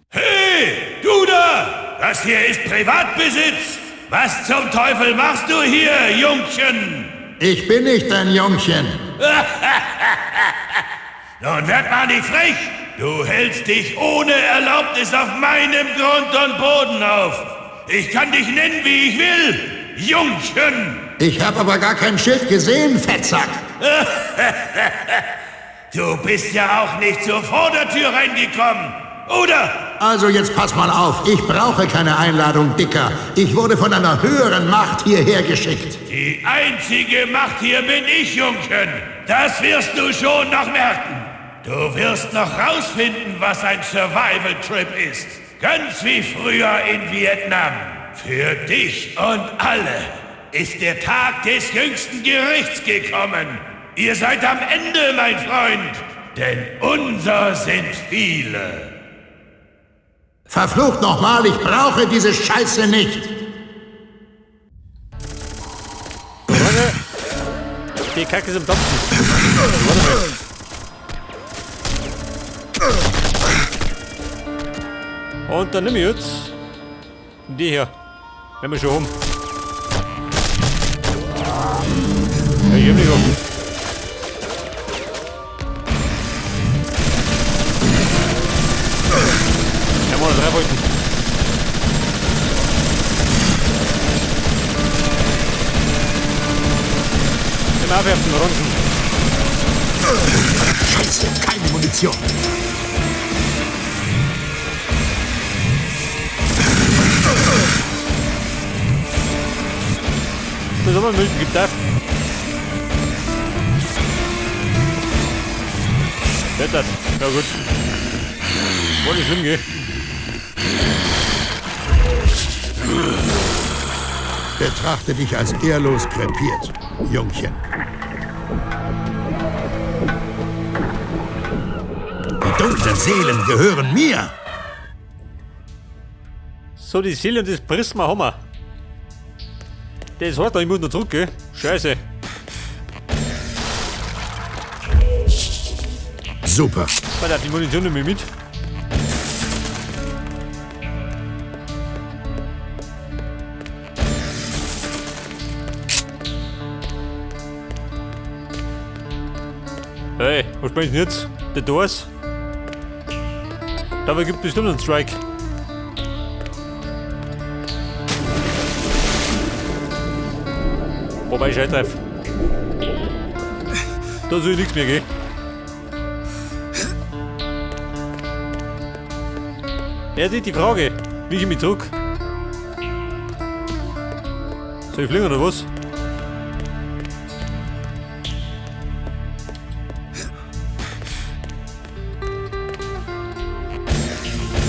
Hey, du da! Das hier ist Privatbesitz! Was zum Teufel machst du hier, Jungchen? Ich bin nicht dein Jungchen. Nun werd mal nicht frech! Du hältst dich ohne Erlaubnis auf meinem Grund und Boden auf. Ich kann dich nennen, wie ich will. Jungchen! Ich habe aber gar kein Schild gesehen, Fettsack. Du bist ja auch nicht zur Vordertür reingekommen, oder? Also jetzt pass mal auf, ich brauche keine Einladung, Dicker. Ich wurde von einer höheren Macht hierher geschickt. Die einzige Macht hier bin ich, Jungchen. Das wirst du schon noch merken. Du wirst noch rausfinden, was ein Survival Trip ist. Ganz wie früher in Vietnam. Für dich und alle ist der Tag des jüngsten Gerichts gekommen. Ihr seid am Ende, mein Freund. Denn unser sind viele. Verflucht nochmal, ich brauche diese Scheiße nicht. Freunde, die Kacke ist im Dampfen. Warte mal. Und dann nehme ich jetzt die hier. Wenn wir schon haben. Ja, ich hab nicht gehabt. Ja, mal drei wollten. Den aufwerfen, Orangen. Scheiße, keine Munition. Das haben wir Milch gibt auf. Wettert. Ja gut. War nicht schlimm, gell? Betrachte dich als ehrlos krepiert, Jungchen. Die dunklen Seelen gehören mir. So, die Seele und das Prisma haben wir. Das heißt, ich muss noch zurück, gell? Scheiße. Super. Warte, die Munition nehme ich mit. Hey, was spielst du denn jetzt? Der Doors? Dabei gibt es bestimmt einen Strike. Wobei, scheiß drauf. Da soll ich nichts mehr, gell? Ja, das ist die Frage. Wie komme ich zurück? Soll ich fliegen oder was?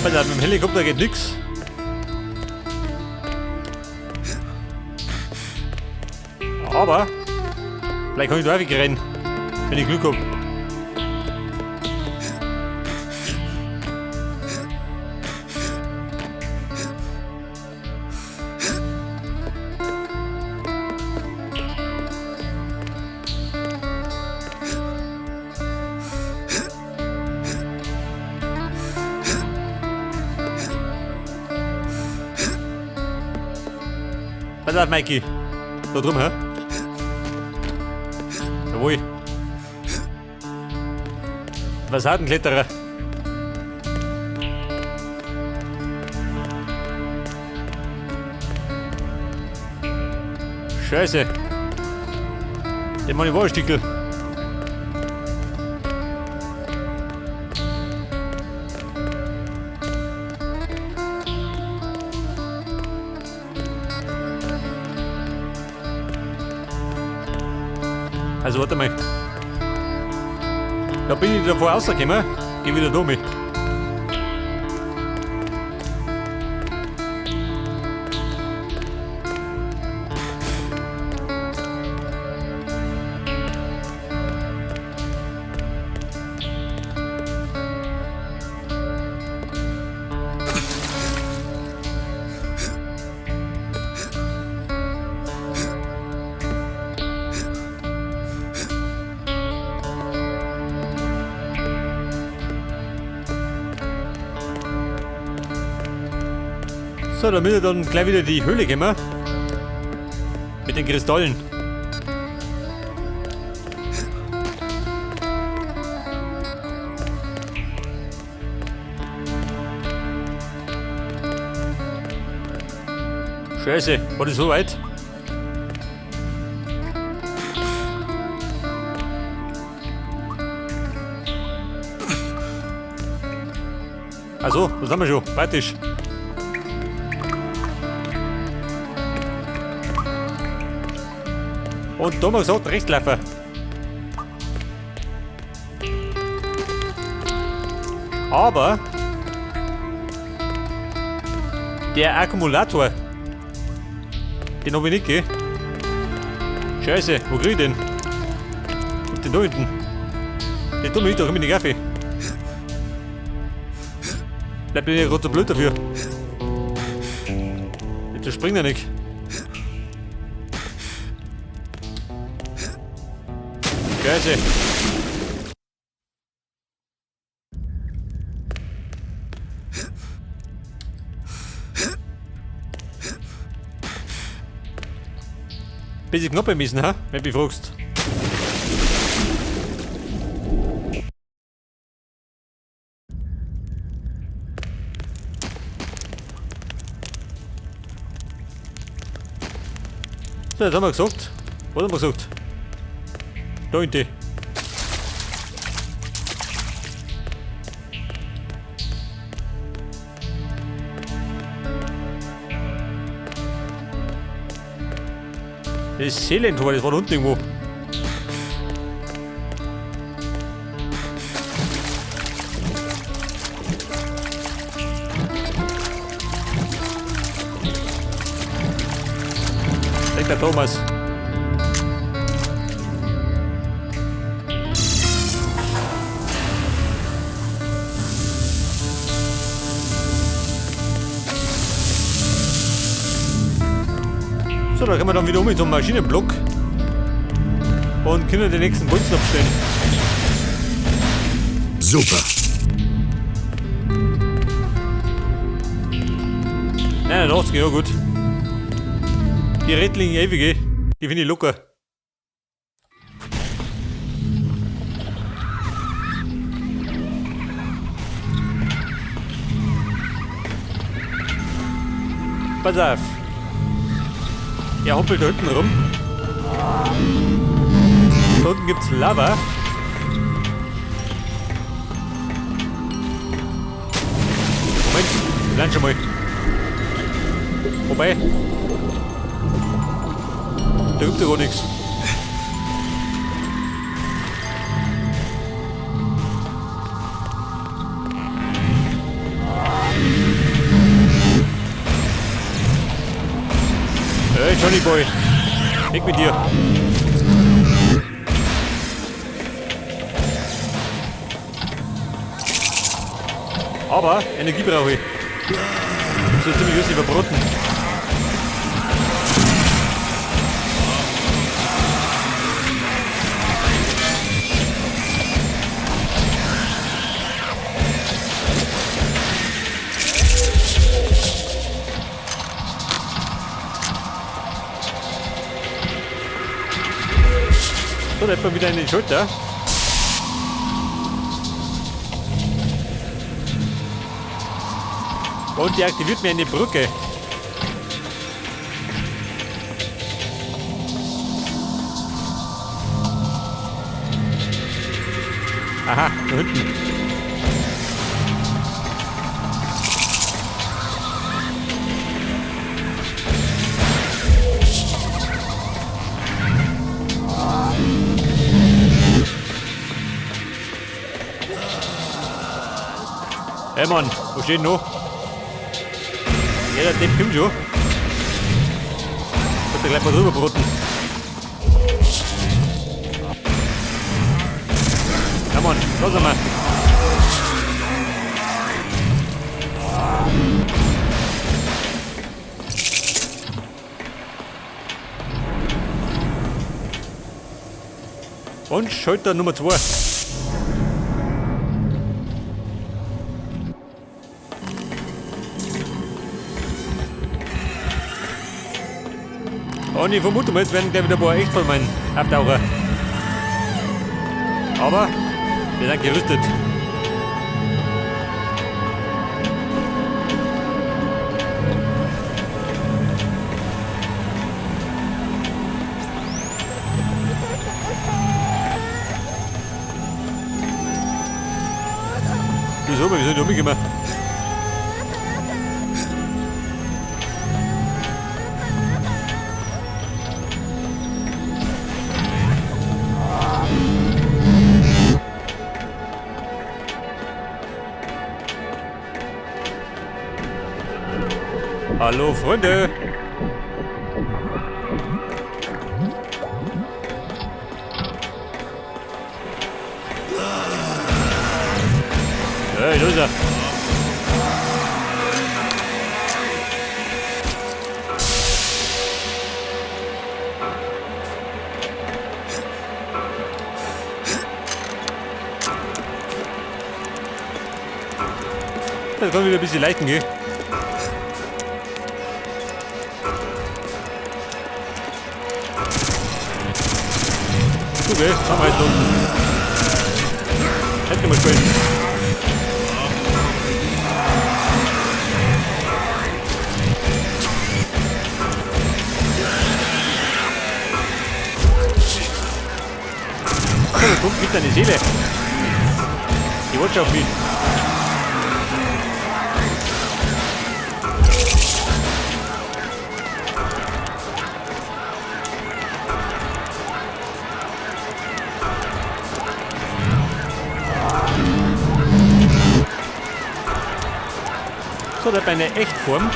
Alter, mit dem Helikopter geht nix. Aber vielleicht kann ich da wegrennen, wenn ich Glück hab. Pass auf, Mikey. Da drum, hä? Jawohl. Was hat ein Kletterer? Scheiße. Der meine Wollstickel. Also warte mal. Da bin ich davor rausgekommen. Geh wieder da mit. So, dann müssen wir dann gleich wieder die Höhle gehen. Mit den Kristallen. Scheiße, war das so weit? Also, das haben wir schon. Praktisch. Und da haben wir gesagt, rechts laufen. Aber der Akkumulator, den hab ich nicht, gell? Scheiße, wo krieg ich den? Und den da hinten. Den tut mir nicht, da komm ich nicht auf. Bleibt mir ja gerade so blöd dafür. Jetzt springt er nicht. Scheiße. Bisschen knapp müssen, ha? Wenn du mich fragst. So, jetzt haben wir gesagt. Was haben wir gesagt? Da hinten. Das Seelentor, das war da unten irgendwo. Denkt der Thomas. So, da können wir dann wieder um in so einen Maschinenblock und können den nächsten Bolzen abstellen. Super. 89, ja gut. Die Rettlinge ewige, die finde ich locker. Pass auf. Er hoppelt da hinten rum. Da unten gibt's Lava. Moment, lern schon mal. Wobei, da gibt's ja gar nichts. Hey Johnny Boy, weg mit dir. Aber Energie brauche ich. So ziemlich alles überbraten. So, da hat man wieder einen Schalter. Und die aktiviert mir eine Brücke. Aha, da hinten. Hey Mann, wo steht denn noch? Ja, der Depp kommt schon. Wird er gleich mal drüber broten. Ja Mann, los einmal. Und Schalter Nummer 2. Und ich vermute mal, jetzt werden gleich wieder ein paar echt von meinen Auftaucher. Aber wir sind gerüstet. Wieso? Wir sind umgekommen. Hallo Freunde! Hey, los er! Das kann wieder ein bisschen leichten gehen. Okay, haben wir jetzt unten. Hätten wir spielen. Ach, da kommt mit deine Seele. Die wollte schon auf mich. So, da hat eine Echtform.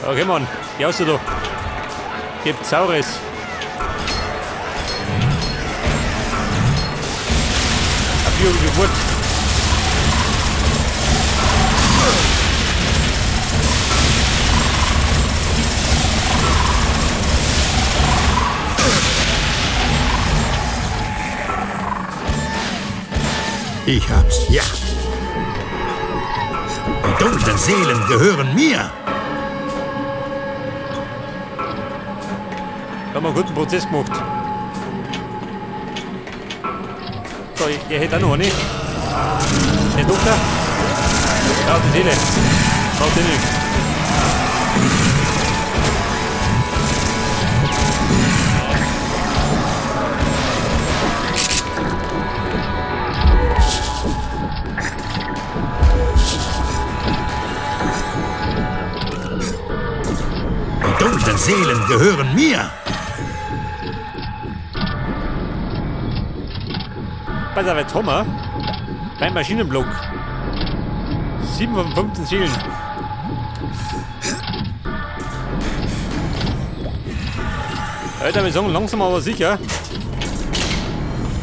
Okay, Mann, geh raus da. Gib Saures. Auf die Geburt. Ich hab's, ja. Die dunklen Seelen gehören mir. Da haben wir einen guten Prozess gemacht. So, ihr hättet auch noch eine. Der Doktor. Ja, die Seele. Braucht ihr nicht. Die dunklen Seelen gehören mir. Pass auf, jetzt haben wir beim Maschinenblock 7 von 15 Seelen. Alter, wir sagen langsam aber sicher.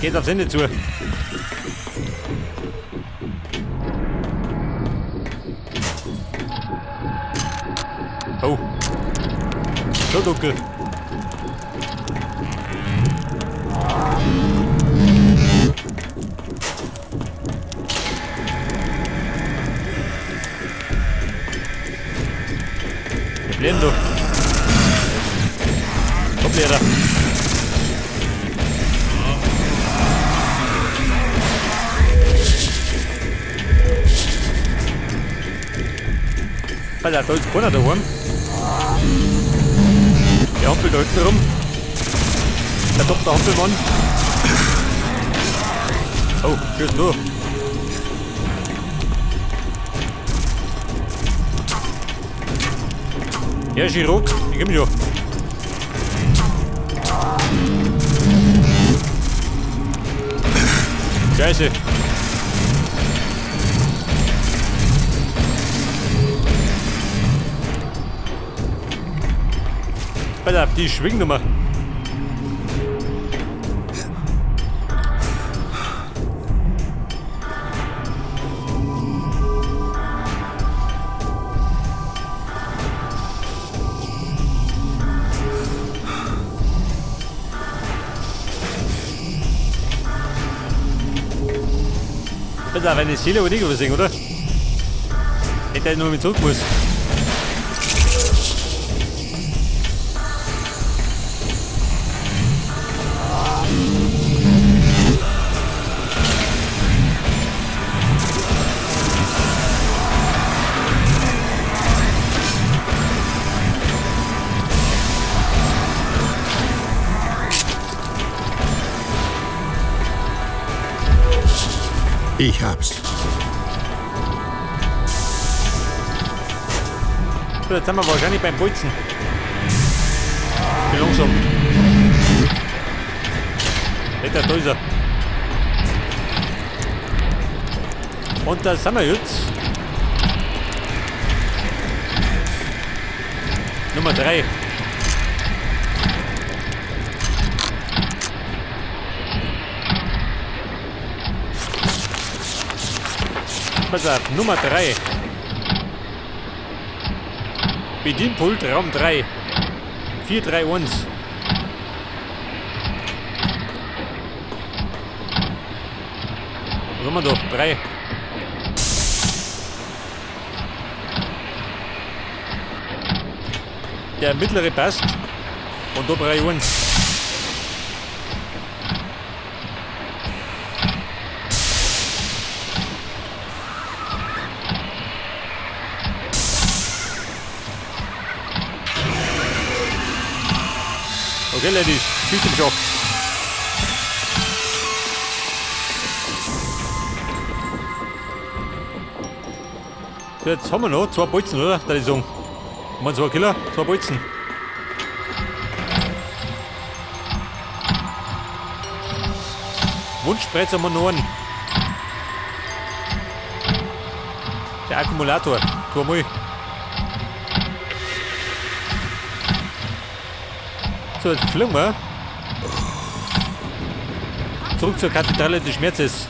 Geht aufs Ende zu. Oh. So dunkel. Blindo. Hopp, Lehrer. Alter, da ist keiner daheim. Der hampelt da hinten rum. Der Dr. Hampelmann. Oh, schieß du. Ja, Chirurg, ich komm schon. Scheiße. Pass auf, die Schwingnummer. Pass auf, eine Seele habe ich nicht übersehen, oder? Nicht, dass ich nur mit zurück muss. Ich hab's. So, jetzt sind wir wahrscheinlich beim Bolzen. Bin langsam. Alter, da ist er. Und da sind wir jetzt. Nummer 3. Pass auf, Nummer 3. Bedienpult Raum 3. 4, 3, 1. Was haben wir da? 3. Der mittlere passt. Und da 3, 1. Okay, Ladies, viel im Schacht. So, jetzt haben wir noch 2 Bolzen, oder? Da ich sagen. Haben wir 2 Killer, 2 Bolzen. Wunschspreiz haben wir noch einen. Der Akkumulator, zweimal. So, jetzt fliegen wir. Zurück zur Kathedrale des Schmerzes.